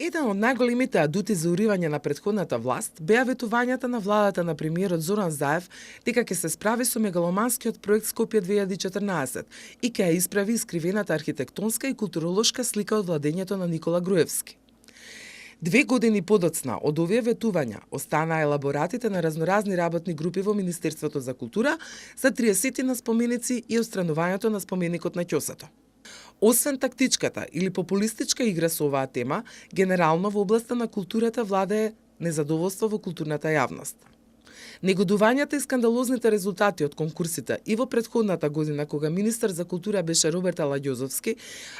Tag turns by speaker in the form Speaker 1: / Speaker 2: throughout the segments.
Speaker 1: Еден од најголемите адути за уривање на претходната власт беа ветувањата на владата на премиерот Зоран Заев дека ќе се справи со мегаломанскиот проект Скопје 2014 и ќе ја исправи искривената архитектонска и културолошка слика од владењето на Никола Груевски. 2 години подоцна од овие ветувања останаа елаборатите на разноразни работни групи во Министерството за култура за 30 на споменици и отстранувањето на споменикот на ќосето. Освен тактичката или популистичка игра со оваа тема, генерално во областа на културата владее незадоволство во културната јавност. Негодувањата и скандалозните резултати од конкурсите и во претходната година кога министер за култура беше Роберт Аладјозовски,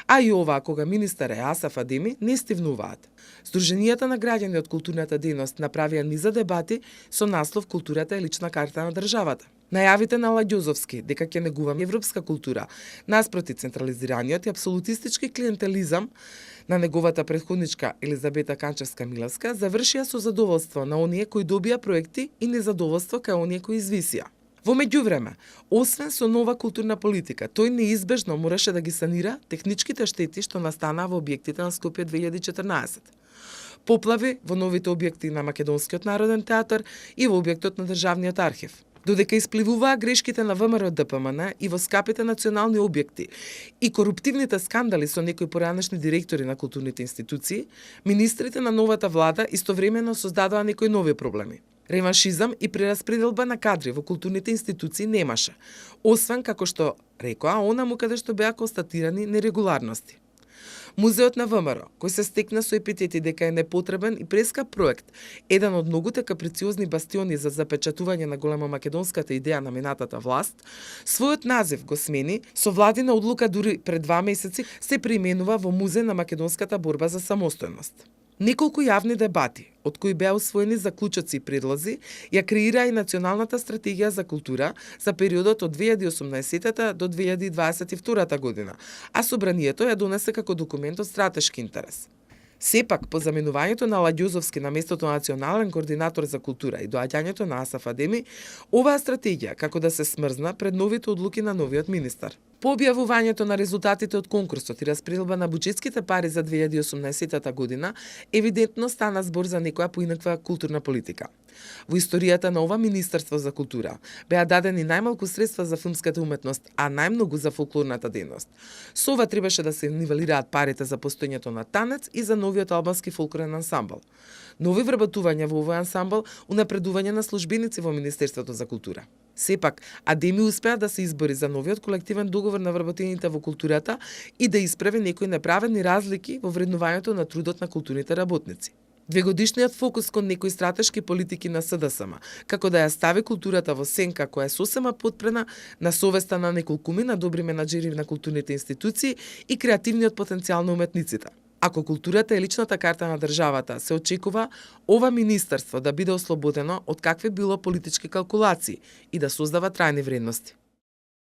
Speaker 1: а и оваа кога министер е Асаф Адеми, не стивнуваат. Сдруженијата на граѓани од културната дејност направија низа дебати со наслов "Културата е лична карта на државата". Најавите на Аладјозовски дека ќе негуваме европска култура, наспроти централизираниот и апсолутистички клиентелизам на неговата претходничка Елизабета Канчевска-Милевска, завршија со задоволство на оние кои добија проекти и незадоволство кај оние кои извисија. Во меѓувреме, освен со нова културна политика, тој неизбежно мораше да ги санира техничките штети што настанаа во објектите на Скопје 2014. Поплави во новите објекти на Македонскиот народен театар и во објектот на Државниот архив. Додека испливуваа грешките на ВМРО ДПМН и во скапите национални објекти и коруптивните скандали со некои поранешни директори на културните институции, министрите на новата влада истовремено создадоа некои нови проблеми. Реваншизам и прераспределба на кадри во културните институции немаше, освен како што рекоа онаму каде што беа констатирани нерегуларности. Музеот на ВМРО, кој се стекна со епитети дека е непотребен и прескап проект, еден од многуте каприциозни бастиони за запечатување на големомакедонската идеја на минатата власт, својот назив го смени, со владина одлука дури пред 2 месеци се преименува во Музеј на македонската борба за самостојност. Неколку јавни дебати, од кои беа усвоени заклучоци и предлози, ја креира и Националната стратегија за култура за периодот од 2018 до 2022 година, а собранието ја донесе како документ од стратешки интерес. Сепак, по заменувањето на Аладјозовски на местото на национален координатор за култура и доаѓањето на Асаф Адеми, оваа стратегија како да се смрзна пред новите одлуки на новиот министар. По објавувањето на резултатите од конкурсот и распределба на буџетските пари за 2018 година, евидентно стана збор за некоја поинаква културна политика. Во историјата на ова Министерство за култура беа дадени најмалку средства за филмската уметност, а најмногу за фолклорната дејност. Со ова требаше да се нивелираат парите за постоењето на танец и за новиот албански фолклорен ансамбл. Нови вработувања во овој ансамбл, унапредување на службеници во Министерството за култура. Сепак, Адеми успеа да се избори за новиот колективен договор на вработените во културата и да исправи некои неправедни разлики во вреднувањето на трудот на културните работници. Двегодишниот фокус кон некои стратешки политики на СДСМ, како да ја стави културата во сенка која е сосема потпрена на совеста на неколкумина добри менаџери на културните институции и креативниот потенцијал на уметниците. Ако културата е личната карта на државата, се очекува ова министерство да биде ослободено од какви било политички калкулации и да создава трајни вредности.